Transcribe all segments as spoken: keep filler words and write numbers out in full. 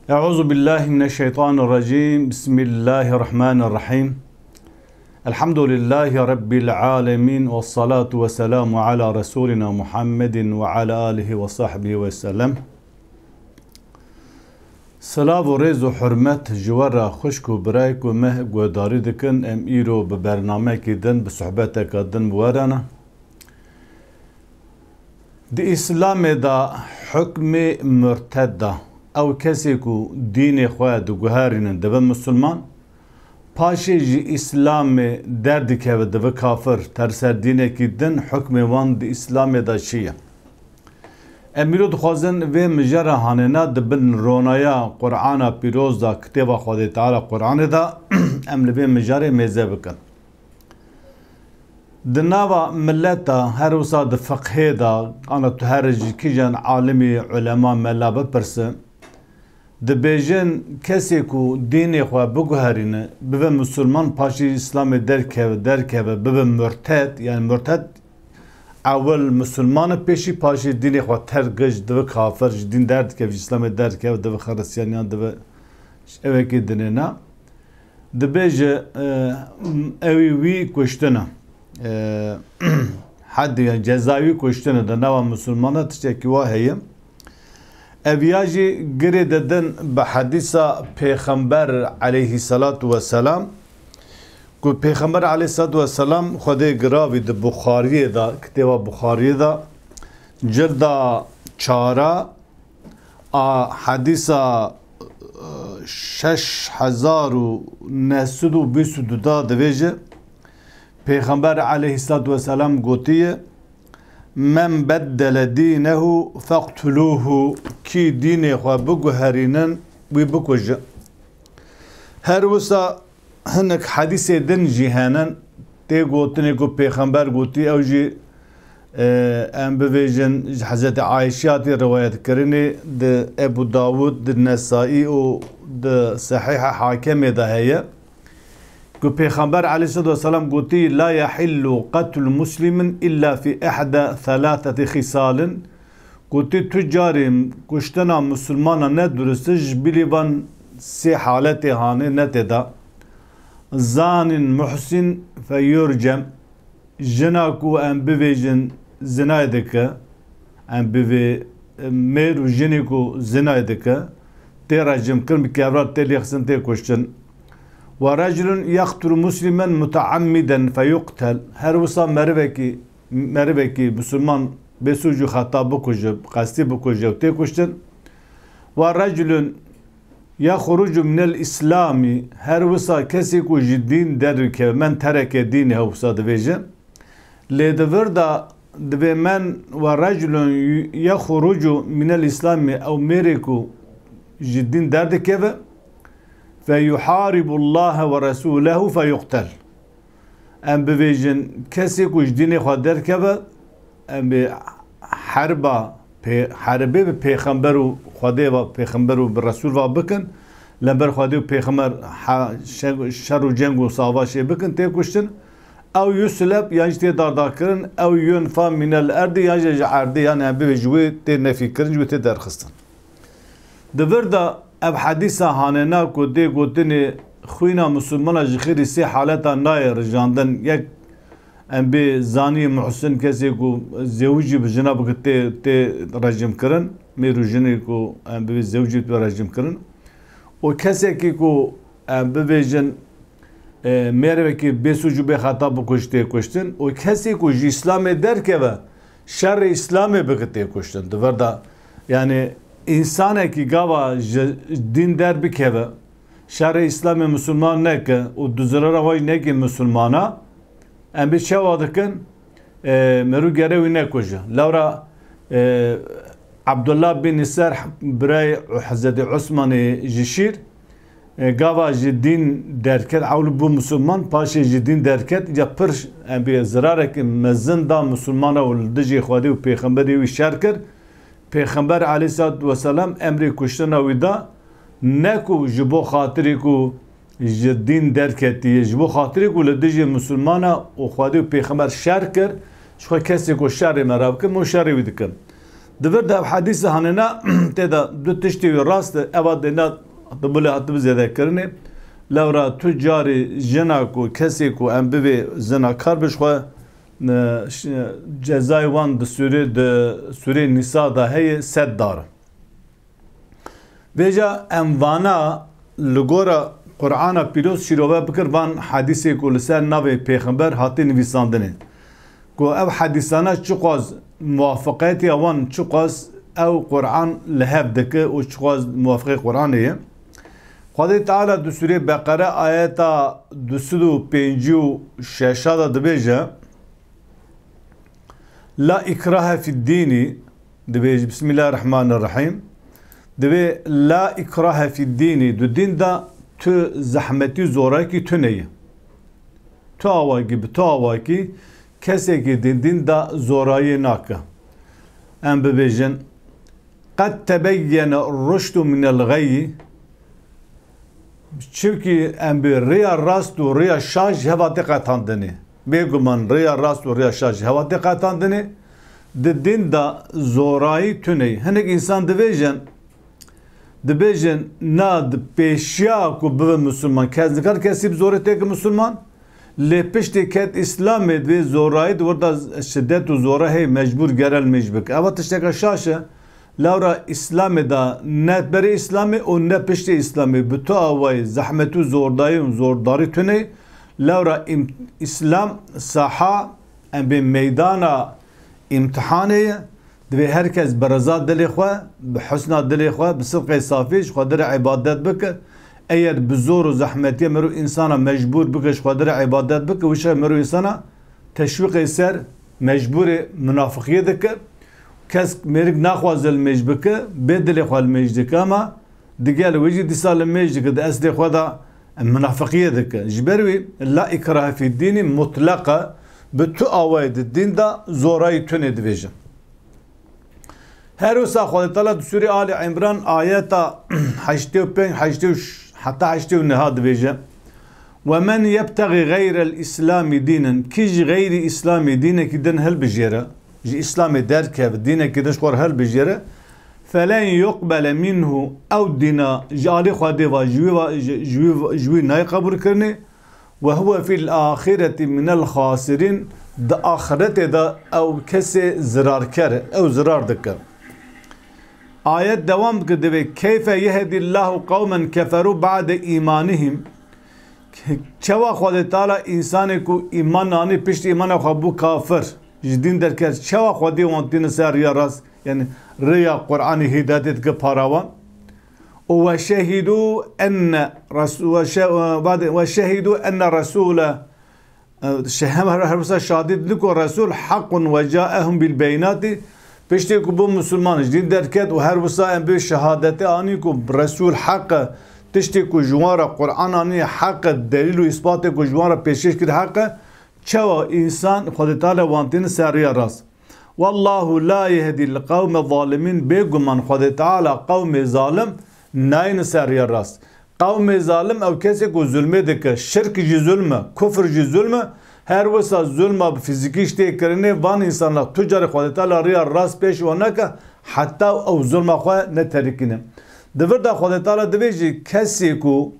Euzu billahi mineşşeytanirracim. Bismillahirrahmanirrahim. Elhamdülillahi Rabbil alemin. Vessalatu vesselamu ala Resulina Muhammedin ve ala alihi ve sahbihi ve sellem. Silav û rêz û hurmet ji we re xwişk û birayê ku me guhdarî dikin, em îro bi bernameyekî din, bi sohbeteke din bi we re ne. Di Îslamê de hukmê murted de, ew kesê ku dînê xwe diguherînin dibe misilman, paşê ji Îslamê derdikeve dibe kafir, ter ser dînekî din, hukmê wan di Îslamê de çi ye? Em îro dixwazin vê mijara hanêna di bin ronaya Qur'ana Pîroz de, kitêba Xwedê Teala Qur'anê de, em li vê mijarê mêze bikin. Di nava mileta, her wisa di fiqhê de, ana tu her ji kîjan alimî, ulema, mela bipirse, dibêjin, kesê ku dînê xwe biguherîne, bibe misilman, paşî Îslamê derkeve, derkeve, bibe murted, yani murted ewil misilman e, pêşî paşî dînê xwe terk, ji dibe kafir, ji dîn derdikeve, ji Îslamê derdikeve, dibe xiristiyaniyan, dibe ewekî dinê ne. Dibêje, e, ewî wî kuştin e. E, Hedî, yani cezayê wî kuştin e. Di nava misilmana tiştekî wa heye. Ev ya jî girê didin bi hedîsa Pêxember aleyhissalatu vesselam, ku Pêxember aleyhissalatu vesselam Xwedê giravî di Buxariyê de, kitêba Buxariyê de, cilda çara, a hedîsa, e, şeş hezar û neh sed û bîst û du da dibêje, Pêxember aleyhissalatu vesselam gotiye, "Men beddele dînehu feqtuluhu." Kî dînê xwe biguherînin, wî bikujin. Her wisa hinek hedîsê din jî henin, tê gotinê ku Pêxember gotî, ew jî, e, em bivêjin, ji Hezretî Ayşe hatî riwayetkirinê, di Ebu Dawud, di Nesaî û di Sehîha Hakemê de heye, ku Pêxember aleyhissalatu vesselam gotî, "La yahillu qetlu muslimin illa fi ihda thalathati khisalin." Gotî, tu carê kuştina misilmana ne durist e, ji bilî van sê haletê hanê ne tê de. Zanin muhsin fe yurcem, jina ku em bivêjin zinayê dike, em bivê mêr û jinê ku zinayê dike, tê rejimkirin, bi kevrat tê lêxistin, tê kuştin. Ve reculun yaqtulu muslimen muteammiden fe yuqtel. Her wisa merivekî, merivekî misilman bêsûc û xeta bikuje, qestî bikuje û tê kuştin. Ve reculun yexrucu minel îslamî, her wisa kesê ku ji dîn derkeve, men tereke dînî, her wisa dibêje. Lê di vir de dibê men ve reculun yexrucu minel îslamî, ew mêrê ku ji dîn derdikeve, fe yuharibullahe ve resûlehu fe yuqtel. Em bivêjin, kesê ku ji dînê xwe derkeve, em bi herba pê-, herbê bi pêxember û Xwedê ve, pêxember û bi Resûl ve bikin, lember Xwedê û pêxember ha-, şe-, şer û ceng û savaşê bikin, tê kuştin. Ew yusleb, yan jî tê dardakirin, ew yunfa minel erdî, yan jî ji erdê, yan em bivê ji wê tê nefîkirin, ji wê tê derxistin. Di vir de ev hedîsa hanêna ku dê gotinê xwîna misilmana ji xêrî sê haleta nayê rijandin. Yek, em bê zanî muhsin, kesê ku zewicî bi jina bike tê, tê rejimkirin. Mêr û jinê ku em bê zewicî bi rejim kirin. Û kesekî ku em bivêjin, e, mêrvekî bêsûc û bêxeta bikujtê kuştin û kesê ku ji Îslamê derkeve, şerê Îslamê bike tê kuştin. Di vir de, yani, însanekî gava ji dîn derbikeve, şerê Îslamê misilman neke û di zirara xwe jî neke misilmana, em bi çawa dikin? E, merû gere wî nekuje. Lewra, e, Abdullah bin Serh, birayê Hezretî Osmanê ji Şîr, e, gava ji dîn derket, ewl bû misilman, paşê ji dîn derket, îca pir, em bê zirareke mezin da misilmana û li dijî Xwedê û pêxemberê wî şer kir. Pêxember aleyhissalatu vesselam emrê kuştina wî da, ne ku ji bo xatirê ku ji dîn derketiye, ji bo xatirê ku li dijî misilmana û Xwedê û pêxember şer kir, ji xwe kesê ku şerê me re bikin, min şerê wî dikim. Di vir de ev hedîsê hanêna tê de du tiştê wî rast e, eva dêna di bilê hatibi zêdekirinê. Lewra tu carî jina ku kesê ku em bivê zinakar bi ji xwe, e, ş-, cezayê wan di sûrê, di sûrê Nîsa de heye sed dar. Vêca em vana li gora Qur'ana pîroz şîrove bikir van hedîsê ku li ser navê pêxember hate nivîsandinê. Ku ev hedîsana çiqas muwafiqetiya wan, çiqas ew Qur'an li hev dike û çiqas muwafiqê Qur'anê ye. Xwedê Teala di sûrê Beqere ayeta du sed û pêncî û şeş de dibêje, La ikrahe fid dînî, dibêje, Bismillahirrahmanirrahîm, dibê, La ikrahe fid dînî, di dîn de tu zehmetî û zorakî tune ye. Tu awakî, bi tu awakî kesekî di dîn de zorayî nake. Em bibêjin, Qed tebeyyene ruşdu minel gayyi. Çimkî em bi rêya rast û rêya şaş ji heva tê qetandinê. Bêguman rêya rast û rêya şaş ji heva tê qetandinê. Di din de zorayî tune ye. Hinek însan dibêjin, dibêjin, na di pêşiya ku bibe misilman, kes nikar kesî bi zorê têke misilman. Lê piştî ket Îslamê, divê zorayî di wir de şidet û zora heye, mecbûr gere li mêj bike. Eva tişteke şaş e. Lewra Îslamê de ne berê Îslamê û ne piştê Îslamê bi tu awayî zehmet û zordayî û zordarî tune. Lewra im-, Îslam saha, em bê meydana îmtihanê ye. Divê her kes bi reza dilê xwe, bi husna dilê xwe, bi sidqê safî ji Xwedê re îbadet bike. Eger bi zor û zehmetiyê mirov însana mecbûr bike ji Xwedê re îbadet bike, wisa mirov însana teşwîqê ser mecbûrê munafiqiyê dike. Kes mêrik naxwaze li mêj bike, bê dilê xwe li mêj dike, ama digel wê jî dîsa li mêj dike, di eslê xwe de munafiqiyê dike. Ji ber wî la ikrahe fî dînî mutleq e, bi tu awayê di dîn de zorayî tune dibêjin. Her wisa Xwedê Teala di Sûrê Ali Îmran ayeta heştê û pênc, heştê û ş-, heta heştê û neh dibêje, "Ve men yebtexî xeyrel Îslamî dînen", kî ji xeyrî Îslamê dînekî din hilbijêre, ji Îslamê derkeve, dînekî din ji xwe re hilbijêre, "felen yuqbele minhu", ew dîna ji alî Xwedê ve ji wî ve, ji, ji wî, ji wî nayê qebûlkirinê, "ve huve fil axireti minel xasirîn", di axiretê de ew kesê zirarker e, ew zirar dike. Ayet dewam dike, divê, "Keyfe yehdillahu qewmen keferu ba'de imanihim." Çawa Xwedê Teala însanê ku îman anî, piştî îmana xwe bû kafir, ji dîn derket, çawa Xwedê wan tîne ser riya rast, yanî riya Qur'anê hîdayetê dike para wan? Û "ve şehidû enne res-, ve şe-, ve şehidû enne resûle", e, şe-, hem her, her wisa şahadî didin ku Resûl hequn ve caehum bil beyinatî, piştê ku bû misilman ji dîn derket û her wisa em bê şehadetê anî ku Resûl heq e, tiştê ku ji wan re Qur'an anî heq e, delîl û îspatê ku ji wan re pêşkêş kir heq e, çawa însan Xwedê Teala wan tîne ser riya rast? "Wallahu la yehdil qewme zalimîn", bêguman Xwedê Teala qewmê zalim nayêne ser riya rast. Qewmê zalim ew kesê ku zulmê dike, şirk jî zulm e, kufr jî zulm e, her wisa zulma bi fîzîkî jî tê kirinê, van însana tu carê Xwedê Teala riya rast pêş wan neke, heta ew zulma xwe neterikîne. Di vir de Xwedê Teala divê jî kesê ku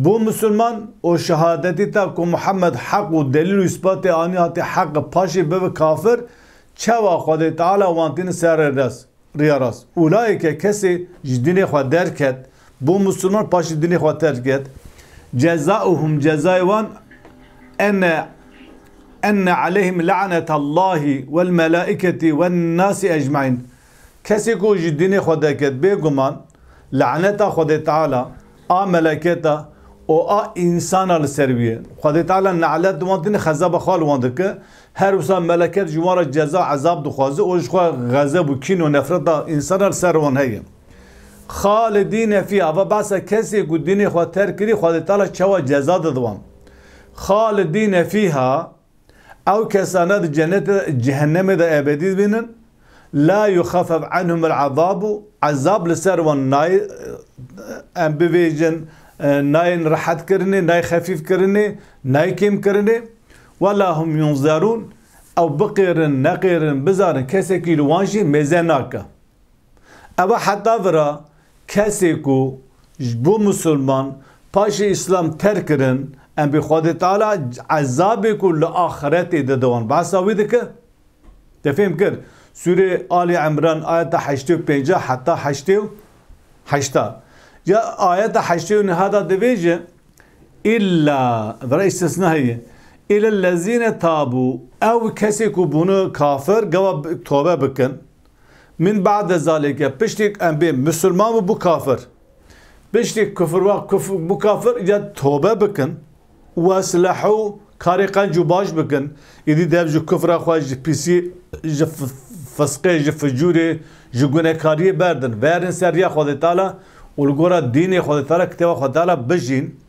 bû misilman û şehadetî te ku Muhammed heq û delîl û îspatê anî hatî heq, paşê bibe kafir, çawa Xwedê Teala wan tîne ser riya rast, riya rast? Ulaike, kesê ji dînê xwe derket, bû misilman, paşê dînê xwe terk ket, cezauhum, cezayê wan, ene, enne aleyhim lanetallahi vel melaiketi ven nasi ecmaîn. Kesê ku ji dînê xwe derket, bêguman laneta Xwedê Teala, a meleketa û a însana li ser wî ye. Xwedê Teala nalet di wan tîne, xezeba xwe li wan dike. Her wisa meleket ji wan re ceza, ezab dixwaze û ji xwe xezeb û kîn û nefreta însana li ser wan heye. Xalidîne fîha, va behsa kesê ku dînê xwe terk kirî, Xwedê Teala çawa ceza dide wan. Xalidîne fîha, ew kesane di cenetê, cehennemê de ebedî dibînin. La yuxafef anhum el azabu, ezab li ser wan nayê, em bivêjin, e, nayên rehet kirinê, nayê xefîf kirinê, nayê kêm kirinê. Wela hum yunzerûn, ew biqêrin, neqêrin, bizarin, kesekî li wan jî mêze nake. Ev heta vira kesê ku ji bo Musulman paşê Îslam terk kirin, em bi Xwedê Teala ezabê ku li axiretê dide wan behsa wî dike. Te fêm kir? Sûrê Ali Imran ayeta heştê û pênc heta heştê û heşta. Ya ayeta heştê û neh da dibêje, îlla, vera îstisna heye. Îlla lezîne tabû, ew kesê ku bûne kafir, gava bi-, tobe bikin. Min ba'de zalike, piştî em bê Musulman bû, bû kafir. Piştî kufir wa kuf-, bû kafir, ya tobe bikin. Weslehû, karê qenc û baş bikin. Îdî dev ji kufra xwe, ji pîsî, ji f-, fisqê, ji ficûrê, ji gunekariyê berdin. Verin ser riya Xwedê Teala û li gora dînê Xwedê Teala, kitêba Xwedê Teala bijîn.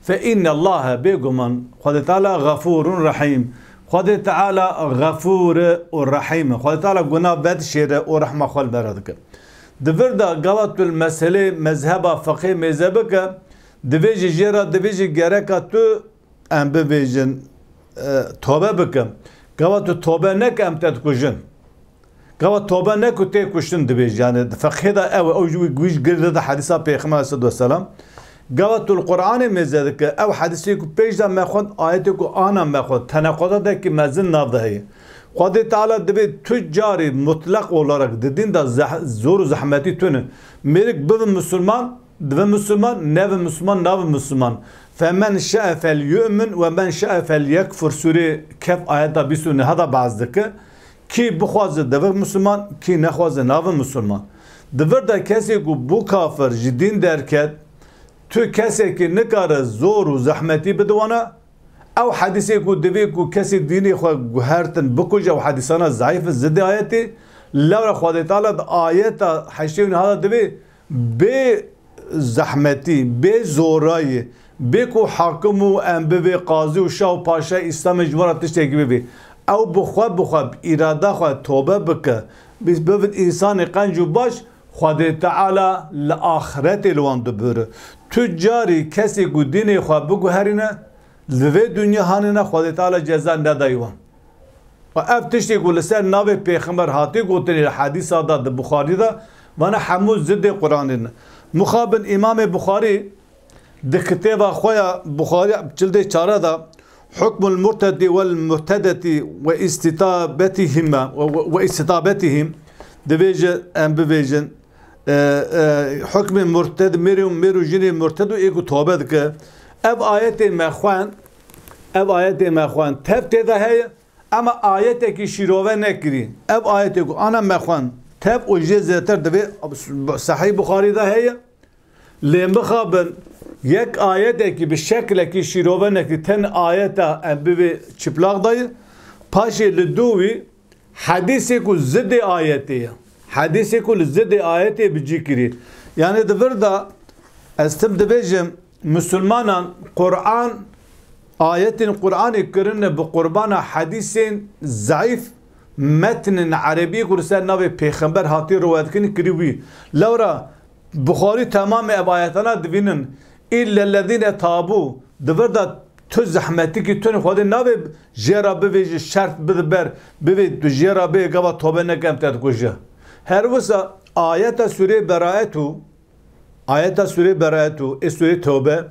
Fe inne Allahe, bêguman Xwedê Teala xefûrun rehîm. Xwedê Teala xefûr û rehîm e. Xwedê Teala guna vedişêre û rehma xwe li me re dike. Di vir de gava tu li meselê mezheba fiqhê mêze bike, divê ji jê re, divê ji gereka tu em bibêjin, e, tobe bike. Gava tu tobe neke, em te dikujin. Gava tobe neku tê kuştin dibêjin. Yani di fiqhê de ew e, ew ji wî, wî ji girê de hedîsa Pêxember aleyhisselatu vesselam. Gava tu li Qur'anê mêze dike, ew hedîsê ku pêş de me xwend, ayetê ku ana me xwend, tenequdadekî mezin nav de heye. Xwedê Teala divê tu carî mutlaq olarak di dîn de zeh-, zor û zehmetî tune. Mêrik bibe Musulman, dibe Musulman, nebe Musulman, nabe Musulman. Femen şa'e fel yu'min ve men şa'e fel yekfur. Sûrê Kehf ayeta bîst û neh da behs dike. Kî bixwaze dibe Musulman, kî nexwaze nabe Musulman. Di vir de kesê ku bû kafir, ji dîn derket, tu kesekî nikare zor û zehmetî bide wana. Ew hedîsê ku divê ku kesê dînê xwe guhertin bikuje, ew hedîsana zeîf e, zidê ayetê. Lewra Xwedê Teala di ayeta heştê û neh da divê bê zehmetî, bê zorayê, bê ku hakim û em bivê qazî û şah û paşa Îslamê ji we re tiştekî bivê. Ew bi xwe, bi xwe, bi îrada xwe tobe bike, bi-, bibin însanê qenc û baş, Xwedê Teala li axretê li wan dibire. Tu carî kesê ku dînê xwe biguherîne, li vê dinya hanine Xwedê Teala ceza nedayî wan. Û ev tiştê ku li ser navê Pêxember hatî gotinê li hedîsa de di Buxarî de, vana hemû zidê Qur'anê ne. Mixabin Îmamê Buxarî di kitêba xwe ya Buxarî cildê çare de Hukmul murtedi vel murtedeti ve istitabetihime ve, ve, ve istitabetihim, divêje em bivêjin, e, e, hukmê murted, mêr û, mêr û jinê murted û ê ku tobe dike. Ev ayetê me xwend, ev ayetê me xwend, tev tê de heye, ema ayetekî şîrove nekirî. Ev ayetê ku ana me xwend, tev û jê zêdetir divê Sehîh Buxarî de heye. Lê mixabin yek ayetekî bi şeklekî şîrove nekirî, ten ayeta em bivê çiplaq dayî, paşê li dû wî hedîsê ku zidê ayetê ye. Hedîsê ku li zidê ayetê bi cî kirî. Yani di vir de ez tim dibêjim, Musulmanan Qur'an, ayetên Qur'anê kirine bi qurbana hedîsên zeîf, metnên erebî ku li ser navê Pêxember hatî riwayet kirin kirî wî. Lewra Buxarî temamê ev ayetana divînin. Îllellezîne tabû. Di vir de tu zehmetikî tune Xwedê navê jê re bivêjî, şert bide ber, bivê tu jê re bê gava tobe neke em te dikuje. Her wisa ayeta sûrê Beraet û, ayeta sûrê Beraet û ê sûrê Tewbe,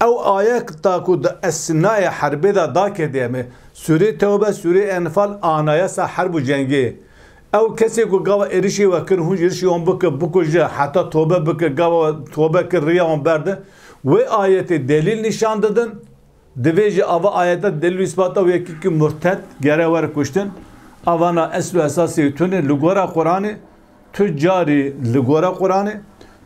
ew ayeta ku di esnayê herbê de dakê dê me. Sûrê Tewbe, sûrê Enfal, anayasa herb û cengê. Ew kesê ku gava êrişê we kir, hûn êrişê wan bike, bikuje, heta tobe bike, gava tobe kir, riya wan berde. Wê ayetê delîl nîşan didin. Divê ji ava ayeta delîl û îsbata wê yekî ku murted gere were kuştin. Avana esl û esasê tune li gora Qur'anê, tu carî li gora Qur'anê,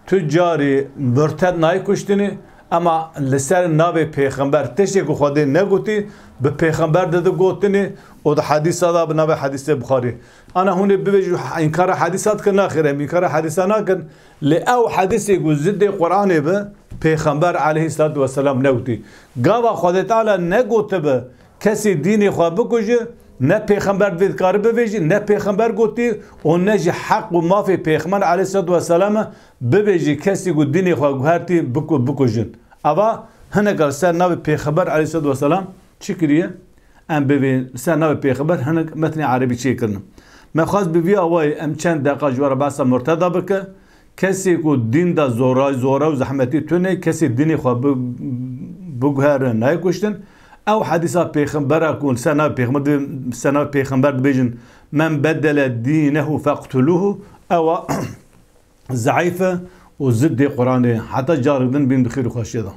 tu carî murted nayê kuştinê, ema li ser navê Pêxember tiştê ku Xwedê negotî, bi Pêxember dide gotinê û di hedîsa de bi navê hedîsê Buxarî. Ana hûn ê bibêjin, înkara hedîsa dikin, naxêr, em înkara hedîsa nakin. Lê ew hedîsê ku zidê Qur'anê bi, Pêxember aleyhisselatu vesselam negotî. Gava Xwedê Teala negotibi, kesê dînê xwe bikuje, ne Pêxember vê dikare bivêjî, ne Pêxember gotî û ne jî heq û mafê Pêxember aleyhisselatu vesselam e bibêjî, kesê ku dînê xwe guhertî biku-, bikujin. Ava hinek li ser navê Pêxember aleyhisselatu vesselam çi kiriye? Em bivê li ser navê Pêxember hinek metnê erebî çêkirine. Me xwest bi vî awayî em çend deqa ji we re behsa murteda bike. Kesê ku dîn de zora, zora û zehmetî tune, kesê dînê xwe bi-, biguhere nayê kuştin. Ew hedîsa pêxembera ku li ser navê pêxember di-, ser navê pêxember dibêjin, "Men bedele dînehu feqtuluhu", ewa zeîf e û ziddê Quranê. Heta carek din bîn di xêr û xweşiyê de.